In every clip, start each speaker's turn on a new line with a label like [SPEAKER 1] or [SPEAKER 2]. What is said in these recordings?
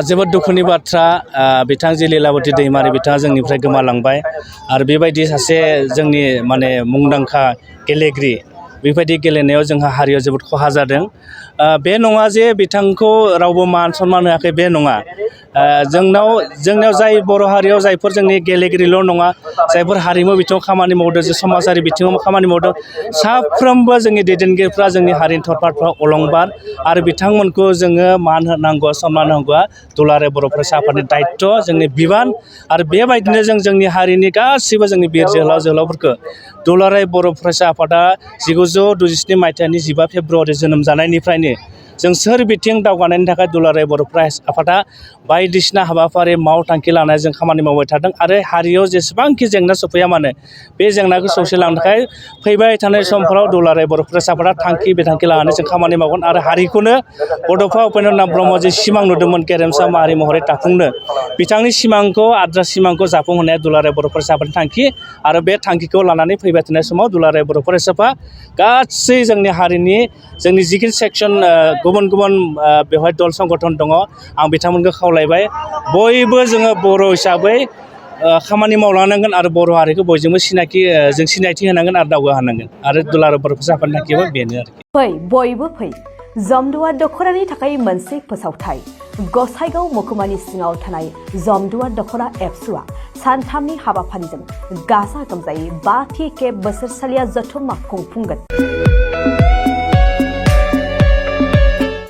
[SPEAKER 1] जोबोद दुखुनि बाथ्रा बिथां जि लीलावती दैमारि बिथाङा जोंनिफ्राय गोमालांबाय आरो बेबायदि सासे जोंनि माने मुंदांखा गेलेगिरि बेबायदि गेलेनायाव जोंहा हारियाव जोबोद खहा जादों। बे नङा जे बिथांखौ रावबो मान सनमान होआखै बे नङा। जोंनियाव जाय बर' हारियाव जायफोर जोंनि गेलेगिरिल' नङा जायफोर हारिमु बिथिङाव खामानि मावदों जे समाजारि बिथिङाव खामानि मावदों साफ्रोमबो जोंनि दैदेनगिरिफ्रा जोंनि हारिनि थरपारफ्रा अलंबार आरो बिथांमोनखौ जोङो मान होनांगौ सनमान होनांगौआ दुलाराय बर' फरायसा आफादनि दायित्व जोंनि बिबान आरो बेबायदिनो जोंनि हारिनि गासैबो जोंनि बिर जोहोलाव जोहोलावफोरखौ दुलाराय बर' फरायसा आफादा 1967 मायथाइनि 15 फेब्रुवारि जोनोम जानायनिफ्रायनो जों सोरबिथिं दावगानायनि थाखाय दुलाराय बर' फरायसा आफादा बायदिसिना हाबाफारि मावथांखि लानानै जों खामानि मावबाय थादों आरो हारियाव जेसेबांखि जेंना सफैया मानो बे जेंनाखौ सौसिलांनो थाखाय फैबाय थानाय समफोराव दुलाराय बर' फरायसा आफादा थांखि बिथांखि लानानै जों खामानि मावगोन आरो हारिखौनो बड'फा उपेन्द्रनाथ ब्रह्म जे सिमां नुदोंमोन गेरेमसा माहारि महरै दाफुंनो बिथांनि सिमांखौ आद्रा सिमांखौ जाफुंहोनाया दुलाराय बर' फरायसा आफादनि थांखि आरो बे थांखिखौ लानानै फैबाय थानाय समाव दुलाराय बर' फरायसाफोरा गासै जोंनि हारिनि जोंनि जिखिनि सेक्सन गुबुन गुबुन बेवहाय दल संगठन दङ आं बिथांमोनखौ खावलायबाय बयबो जोङो बर' हिसाबै खामानि मावलांनांगोन आरो बर' हारिखौ बयजोंबो जों सिनायथि होनांगोन आरो दावगाहोनांगोन आरो दुलाराय बर' फरायसा आफादनि थांखियाबो बेनो आरोखि।
[SPEAKER 2] फै बयबो फै जमदुवार दख'रानि थाखाय मोनसे फोसावथाय गसाइगाव महकुमानि सिङाव थानाय जमदुवार दख'रा एबसुआ सानथामनि हाबाफारिजों गाजा गोमजायै 5थि खेब बोसोरसालिया जथुम्मा खुंफुंगोन।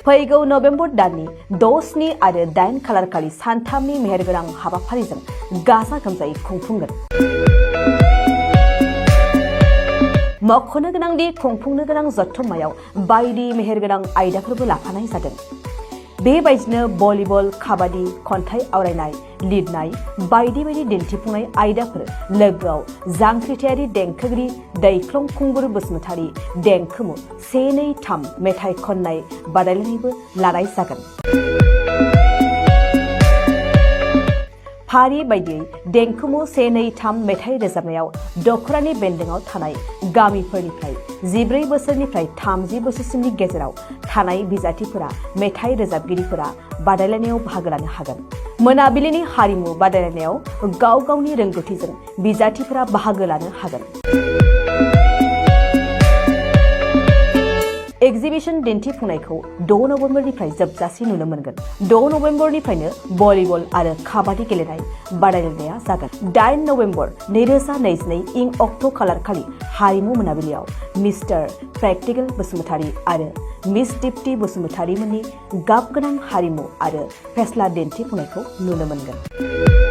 [SPEAKER 2] फैगौ नभेम्बर दाननि 6, 7 आरो 8 खालारखालि सानथामनि मेहेरगोनां हाबाफारिजों गाजा गोमजायै खुंफुंगोन। मख'नो गोनांदि खुंफुंनो गोनां जथुम्मायाव बायदि मेहेरगोनां आयदाफोरबो लाफानाय जादों। बेबायदिनो भलिबल, काबादि, खन्थाइ आवरायनाय, लिरनाय बायदि बायदि दिन्थिफुंनाय आयदाफोर लोगोआव जांख्रिथायारि देंखोगिरि दैख्लं खुंगुर बसुमतारी देंखोमु 1, 2, 3 मेथाइ खननाय बादायलायनायबो लानाय जागोन। फारि बायदियै देंखोमु 1, 2, 3 मेथाइ रोजाबनायाव दख'रानि बेन्दोङाव थानाय गामिफोरनिफ्राय 14 बोसोरनिफ्राय 30 बोसोरसिमनि गेजेराव थानाय बिजाथिफोरा मेथाइ रोजाबगिरिफोरा बादायलायनायाव बाहागो लानो हागोन। मोनाबिलिनि हारिमु बादायलायनायाव गाव गावनि रोंगौथिजों बिजाथिफोरा बाहागो लानो हागोन। एक्जिबिशन दिन्थिफुंनायखौ 6 नभेम्बरनिफ्राय जोबजासे नुनो मोनगोन। 6 नभेम्बरनिफ्रायनो भलिबल आरो काबादि गेलेनाय बादायलायनाया जागोन। 8 नभेम्बर 2022 इं अक्ट' खालारखालि हारिमु मोनाबिलियाव मिस्टार प्रेक्टिकेल बसुमतारी आरो मिस दीप्ति बसुमतारी मोननि गाबगोनां हारिमु आरो फेस्ला दिन्थिफुंनायखौ नुनो मोनगोन।